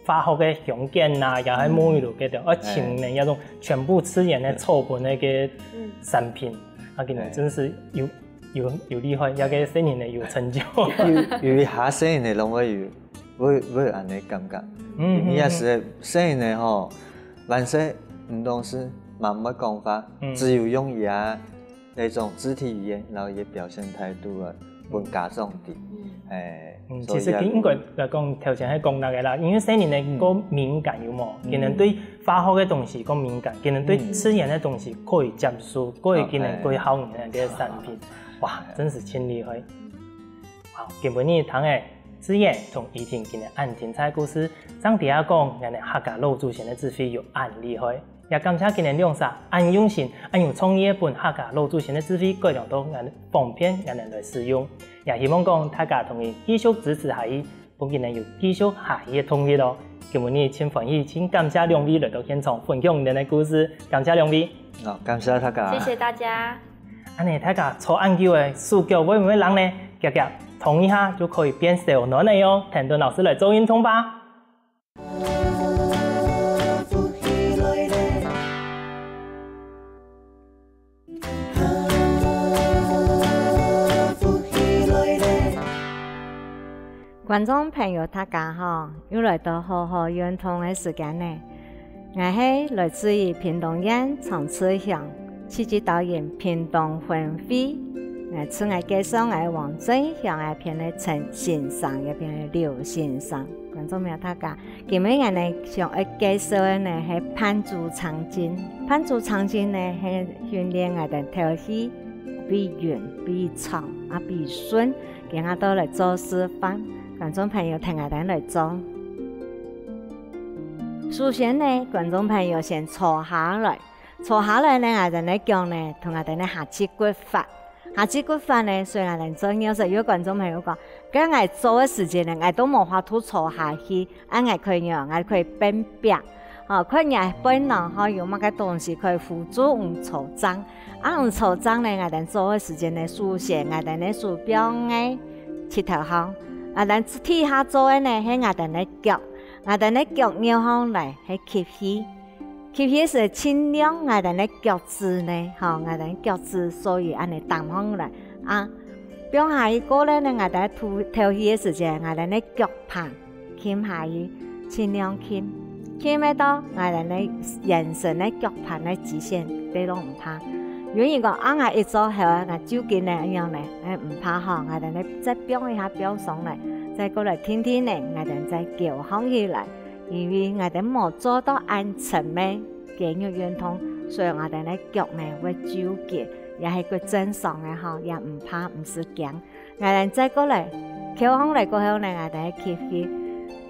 化學个香鹼啊，也係沐浴露該種，嗯。愛清个，嘿。該種全部自然个草本个个，嗯。產品，啊，佢等真係有 有，有厲害，這个細人呢有成就。有，有一下細人呢，攏會有，會，會有恁呢感覺。嗯，嗯，嗯。有一下細人呢吼，還細毋懂事，嘛毋會講話，嗯。只有用佢个那種肢體語言，然後佢个表現態度啊，分家長知。嗯。哎，嗯，所以啊，其實佢應該來講，頭先係講該个啦，因為細人呢，嗯。較敏感有無？嗯。佢等對化學个東西較敏感，佢等對，嗯。自然个東西可以接受，可以，哦，佢等可以，哎。好你个產品。 哇，真係真厲害！好，今晡日聽个志燕同怡婷佢等恁精彩故事，正知講，𠊎等客家老祖先个智慧有恁厲害。也感謝佢等兩儕恁用心、恁有創意个分客家老祖先个智慧改良到𠊎等方便𠊎等來使用。也希望講大家同佢繼續支持下去， 分佢等有繼續下去个動力哦。今晡日真歡喜，真感謝兩位來到現場分享你等个故事，感謝兩位。好，感謝大家。謝謝大家。恁呢，大家坐恁久个手腳會毋會冷呢？遽遽動一下就可以變燒暖了喲。婷婷老師來做運動吧。 觀眾朋友，大家好，又來到好好運動个時間呢。𠊎係來自於屏東縣長治鄉，戲劇導演屏東分會。𠊎自我介紹，𠊎黃俊雄，𠊎編个陳先生，也編个劉先生。觀眾朋友，大家 今晡日𠊎等想愛介紹个呢係扮豬腸鏡。扮豬腸鏡呢係訓練𠊎等敨氣、鼻勻、鼻長啊鼻順，今下就來做示範。觀眾朋友，跈𠊎等來做。首先呢，觀眾朋友先坐下來，坐下來呢，𠊎等个腳呢，同𠊎等个下肢骨發。 下肢骨發呢，所以𠊎等做仰式，有觀眾朋友講，該𠊎做个時間呢，𠊎都無法度坐下去，恁𠊎可以仰？𠊎可以變壁。吼，看若背囊吼有麼个東西可以輔助𠊎坐正。啊𠊎坐正呢，𠊎等做个時間呢，首先𠊎等个手放个膝頭項，𠊎等底下做个呢係𠊎等个腳，𠊎等个腳扭項來係吸氣。 吸氣時盡量𠊎等个腳趾呢，吼，𠊎等腳趾所以恁呢頂項來啊。放下去過了呢，𠊎等吐，敨氣个時節，𠊎等个腳盤撳下去，盡量撳，撳得到𠊎等个圓身个腳盤个極限，對都毋怕。有人講啊，𠊎一做好啊，𠊎就緊呢，恁樣呢，哎，毋怕吼，𠊎等个再放一下放鬆來，再過來定定呢，𠊎等再噭䟘起來。 因為𠊎等無做到恁深个肌肉運動，所以𠊎等个腳呢會糾結，也係較正常个吼，也毋怕，毋使驚。𠊎等再過來，噭䟘來過後呢，𠊎等吸氣，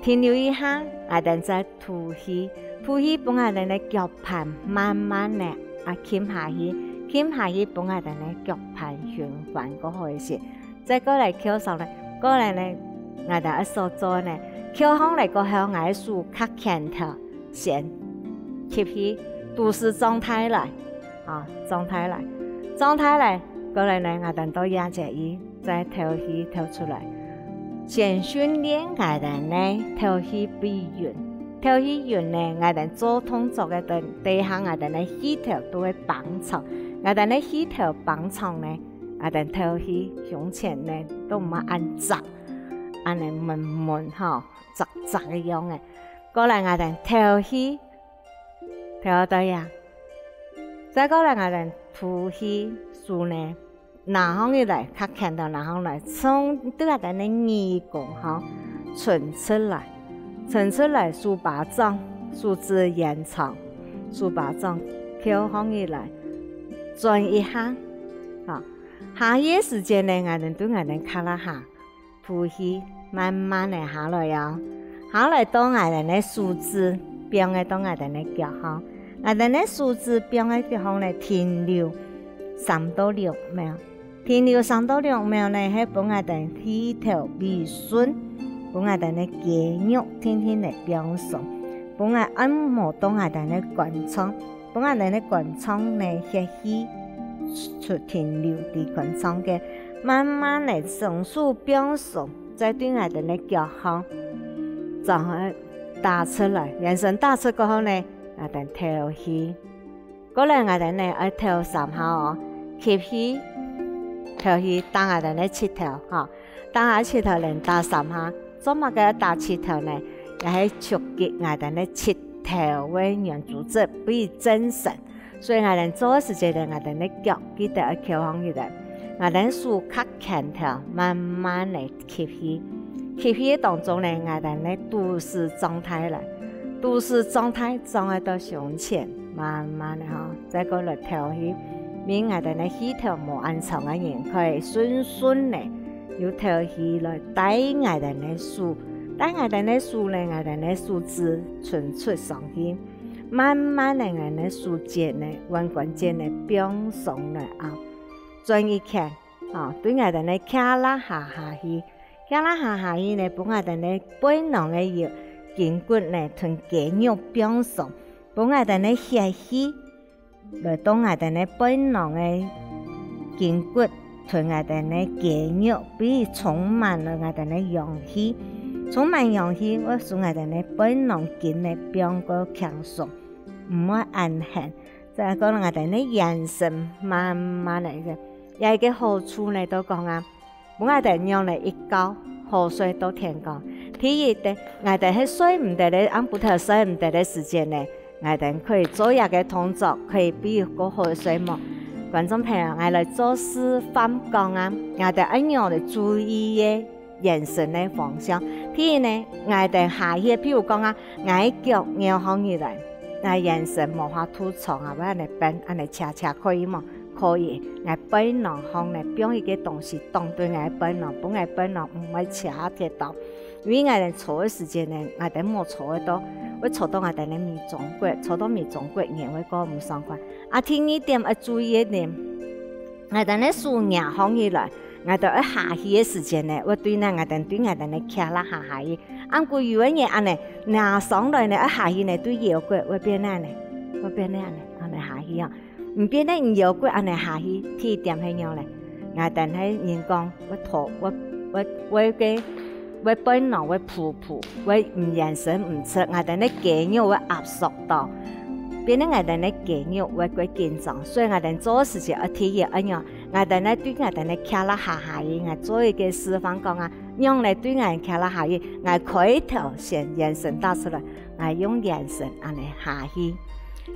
停留一下，𠊎等再吐氣，吐氣分𠊎等个腳盤慢慢个啊撳下去，撳下去分𠊎等个腳盤循環較好一些。 再過來噭上來，過來呢，𠊎等愛所做呢，噭䟘來過後，𠊎个手較前頭，先吸氣，肚屎張大來，啊，張大來，張大來，過來呢，𠊎等到這節位，再敨氣敨出來。先訓練𠊎等呢，敨氣鼻勻，敨氣運呢，𠊎兜做動作个等，底下𠊎兜个氣頭都會繃長。𠊎兜个氣頭繃長呢，𠊎兜敨氣胸前呢，都毋會恁䟓，恁呢悶悶吼，䟓䟓个樣仔。過來𠊎兜敨氣，敨到這。再過來𠊎兜呼氣，手呢， 拿䟘起來，較輕兜拿䟘來，從對𠊎兜个耳公吼，伸出來，伸出來手巴掌，手指延長，手巴掌翹䟘起來，轉一下，吼，下去个時節呢，𠊎兜對𠊎兜腳這下 呼氣，慢慢仔下來哦。下來到𠊎兜个手指，放仔到𠊎兜个腳項。𠊎兜个手指放个地方呢，停留三到六秒。停留三到六秒呢，係分𠊎兜氣頭微順，分𠊎兜个肌肉定定仔放鬆，分𠊎按摩到𠊎兜个肝臟。 分𠊎兜个肝臟呢，血氣出，停留在肝臟个，慢慢仔雙手放鬆，再對𠊎兜个腳項，正好打出來，圓身打出過後呢，𠊎兜敨氣。過來𠊎兜呢，愛敨三下哦，吸氣，敨氣，打𠊎兜个膝頭，吼。 打下膝頭連打三下，做麼个愛打膝頭呢？也係刺激𠊎兜个膝頭个軟組織，分佢振神。所以𠊎兜做个時節呢，𠊎兜个腳記得愛翹䟘起來，𠊎兜手較輕頭，慢慢仔吸氣。吸氣个當中呢，𠊎兜个肚屎脹大來，肚屎脹大，脹仔到胸前，慢慢仔吼，再過來敨氣。 因為𠊎兜个氣頭無恁長个人，可以順順仔由敨氣來帶𠊎兜个手，帶𠊎兜个手呢，𠊎兜个手指伸出上去，慢慢仔𠊎兜个手節呢，腕關節呢放鬆來啊，轉一圈，啊，對𠊎兜个胯下下去，胯下下去呢，分𠊎兜个背囊个有筋骨呢同肌肉放鬆，分𠊎兜个血氣 來到𠊎兜个背囊个筋骨同𠊎兜个肌肉，分佢充滿了𠊎兜个陽氣。充滿陽氣，會使𠊎兜个背囊筋呢放較輕鬆，毋會恁㤼。再過𠊎兜个圓身慢慢仔，這个好處呢，就講啊， 分𠊎兜仰仔一覺好睡到天光。第一个，𠊎兜係睡毋得个，暗晡頭睡毋得个時節呢，𠊎兜可以做這个動作，可以比較好个睡目。觀眾朋友，𠊎來做示範講啊，𠊎兜愛仰仔注意个圓身个方向。第一呢，𠊎兜下去，譬如講啊，𠊎腳仰䟘起來，𠊎圓身無法度長啊，會恁仔變，恁仔斜斜可以無？ 可以，𠊎背囊項呢，放一个東西擋對𠊎背囊，分𠊎背囊毋會斜跌倒。因為𠊎兜坐个時節呢，𠊎兜無坐得到，會坐到𠊎兜个尾中骨，坐到尾中骨，人會過毋爽快。啊，第二點愛注意个呢，𠊎兜个手擎䟘起來，𠊎兜愛下去个時節呢，會對𠊎，𠊎兜對𠊎兜个胯下下去。啊毋過有个人恁仔擎上來呢，愛下去呢，對腰骨會變恁仔，會變恁仔，恁仔下去啊。 毋變得你腰骨恁仔下去，第一點係仰仔？𠊎兜係人講，會拖，會，會，會个，會背囊會浮浮，會毋圓身毋直，𠊎兜个肌肉會壓縮到，變得𠊎兜个肌肉會過緊張，所以𠊎兜做个時節愛第一愛仰，𠊎兜呢對𠊎兜个胯下下去，𠊎做一个示範講啊，仰仔對𠊎胯下下去，𠊎開頭先圓身打出來。 𠊎用圓身恁仔下去。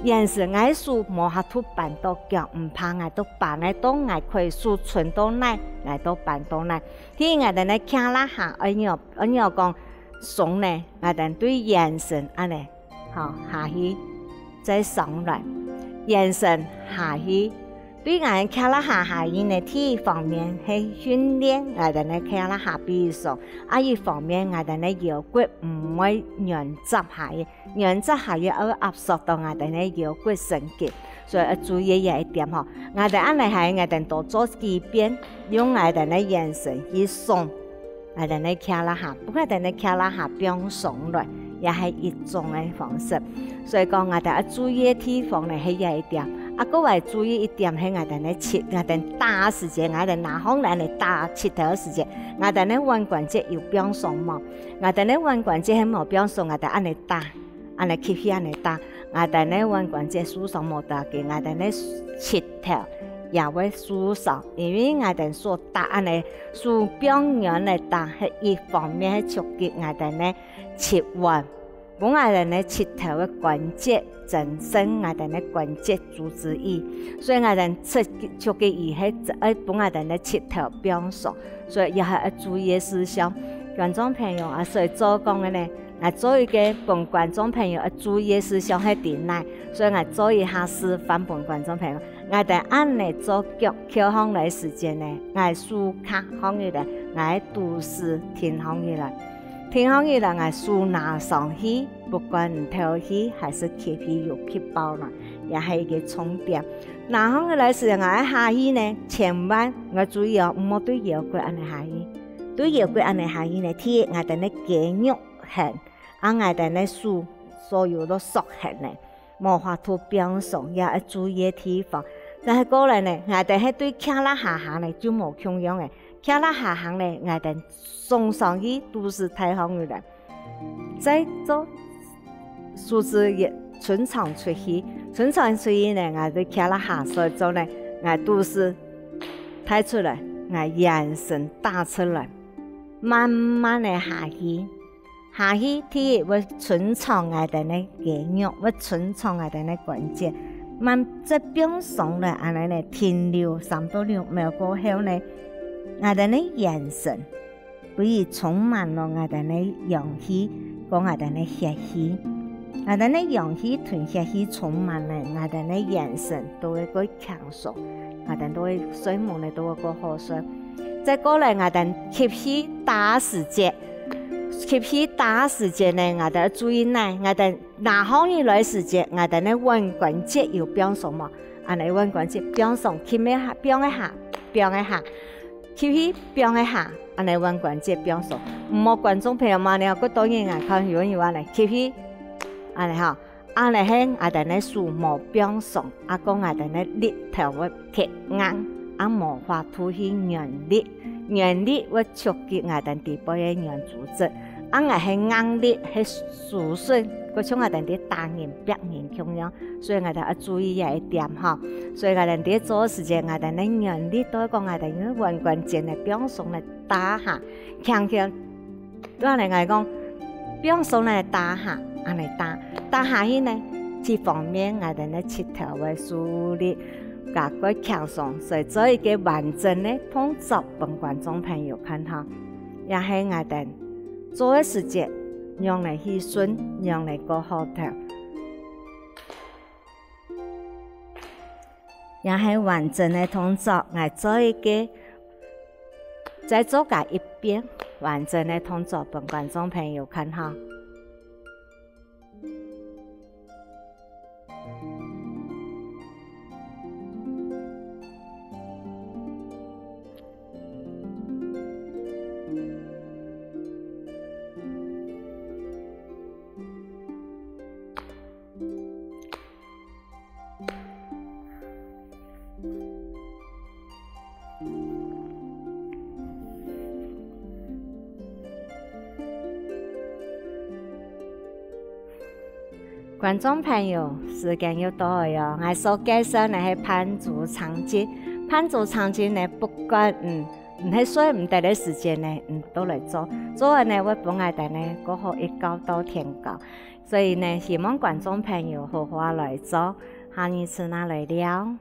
圓身𠊎手無法度扳到腳，毋怕，𠊎都扳仔到𠊎可以手伸到哪，𠊎都扳到哪。第一𠊎兜个胯下愛仰，愛仰講鬆呢，𠊎兜對圓身恁仔，吼，下去，再上來，圓身下去， 對𠊎胯下下去呢，第一方面係訓練𠊎兜个胯下比鬆，啊一方面𠊎兜个腰骨毋會軟扎下去，軟扎下去會壓縮到𠊎兜个腰骨神經，所以愛注意這一點吼。𠊎兜恁仔下去，𠊎兜多做幾遍，用𠊎兜个圓身去鬆 𠊎兜个胯下，分𠊎兜个胯下放鬆來，也係一種个方式。所以講，𠊎兜愛注意个地方呢，係這一點。啊，過愛注意一點係𠊎兜个膝，𠊎兜打个時節，𠊎兜拿䟘來恁仔打膝頭个時節，𠊎兜个腕關節有放鬆無？𠊎兜个腕關節係無放鬆，𠊎兜恁仔打。恁仔吸氣恁仔打，𠊎兜呢腕關節受傷無打緊，𠊎兜呢膝頭也會受傷，因為𠊎兜手打恁仔手放軟來打，係一方面係刺激𠊎兜呢膝腕，分𠊎兜呢膝頭个關節，增生𠊎兜呢關節組織液，所以𠊎兜刺激，刺激佢係愛分𠊎兜呢膝頭放鬆，所以也係愛注意个事項。觀眾朋友啊，所以做講个呢， 𠊎做一個分觀眾朋友愛注意个事項係在哪，所以𠊎做一下示範分觀眾朋友。𠊎兜恁仔做腳翹䟘來時節呢，𠊎手擎䟘起來，𠊎个肚屎挺䟘起來。挺䟘起來，𠊎手拿上去，不管你敨氣還係吸氣有吸飽啦，也係一個重點。拿䟘起來時，𠊎个下去呢，千萬愛注意哦，毋好對腰骨恁仔下去。對腰骨恁仔下去呢，第一，𠊎兜个肌肉 絚，啊𠊎兜个手，所有都縮絚呢，無法度放鬆，也愛注意个地方。再過來呢，𠊎兜係對徛啦下行呢，就無共樣个。徛啦下行呢，𠊎兜聳上去，肚屎挺䟘起來。再做手指也伸長出去，伸長出去呢，𠊎兜徛啦下，所以做呢，𠊎肚屎挺出來，𠊎圓身打出來，慢慢个下去。 下去第一會伸長𠊎兜个肌肉，會伸長𠊎兜个關節。慢慢放鬆了，恁仔呢，停留三到六秒過後呢，𠊎兜个圓身會充滿了𠊎兜个氧氣，過𠊎兜个血氣。𠊎兜个氧氣同血氣充滿了，𠊎兜个圓身都會過輕鬆，𠊎兜都會睡目呢都會過好睡。再過來，𠊎兜吸氣打時節， 吸氣打時節呢，𠊎兜注意呢，𠊎兜拿䟘起來時節，𠊎兜个腕關節有放鬆無？恁仔腕關節放鬆，吸一下，放一下，放一下，吸氣放一下，恁仔腕關節放鬆。毋好觀眾朋友嘛，你看，過多人𠊎看有人有恁仔吸氣，恁仔吼，恁仔係𠊎兜个手無放鬆，啊過𠊎兜个力頭會忒硬，啊無法度去用力。 用力會刺激𠊎兜底背个軟組織，啊𠊎係用力係收縮，過像𠊎兜在打人、擗人共樣，所以𠊎兜愛注意這一點吼。所以𠊎兜在做个時節，𠊎兜个用力都係講𠊎兜用腕關節呢放鬆來打下，輕輕 對恁仔𠊎講，放鬆來打下，恁仔打，打下去呢，一方面𠊎兜个膝頭會受力，加過輕鬆，所以做一個完整个動作分觀眾朋友看吼。也係𠊎兜做个時節，仰仔去順，仰仔過好頭。 也係完整个動作，𠊎做一個，再做加一遍完整个動作分觀眾朋友看吼。 觀眾朋友，時間又到了喲！𠊎所介紹个係半晝靜坐。半晝靜坐呢，不管，嗯，你係睡毋得个時節呢，你都來做。做完呢，會分𠊎兜呢，過好一覺到天光。所以呢，希望觀眾朋友好好來做，下二次再來尞。